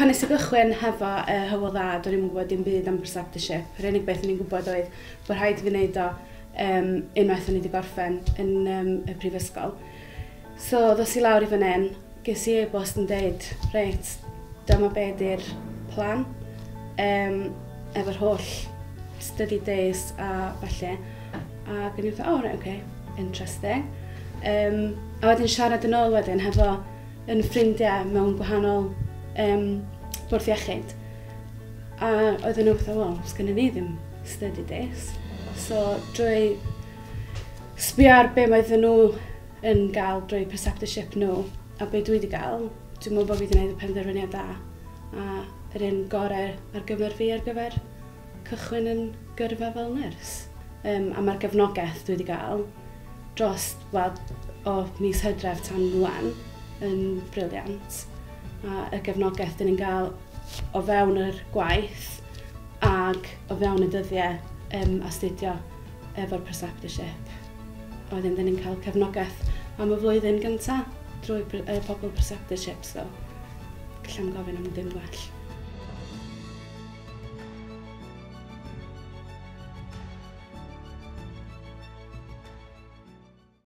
Pan nes i gychwyn hefo Hywel Dda, do'n i'm yn gwybod dim byd am preceptorship. Yr unig beth o'n i'n gwybod oedd bod rhaid i fi wneud o unwaith o'n i wedi gorffen yn y prifysgol. So, ddos i lawr i fan hyn, ges i e-bost yn deud, reit, dyma be di'r plan, efo'r holl study days a falle. Ac o'n i'n fatha, oh, right, okay, interesting. A wedyn siarad yn ôl wedyn hefo yn ffrindiau mewn gwahanol bwrdd iechyd. A oedden nhw fatha, wel, sgynny ni ddim study days. So, drwy sbio ar be oedden nhw yn gael drwy preceptorship nhw, a be dwi wedi gael, dwi'n meddwl bod fi wedi gwneud y penderfyniad da. A yr un gorau ar gyfer fi ar gyfer cychwyn yn gyrfa fel nyrs. A mae'r gefnogaeth dwi wedi gael dros, wel, o mis Hydref tan rwan yn brilliant. A y gefnogaeth dyn ni'n gael o fewn yr gwaith ag o fewn y dyddiau astudio efo'r preceptorship. A wedyn dyn ni'n cael cefnogaeth am y flwyddyn gyntaf drwy pobl preceptorship, so gallai'm gofyn am dim gwell.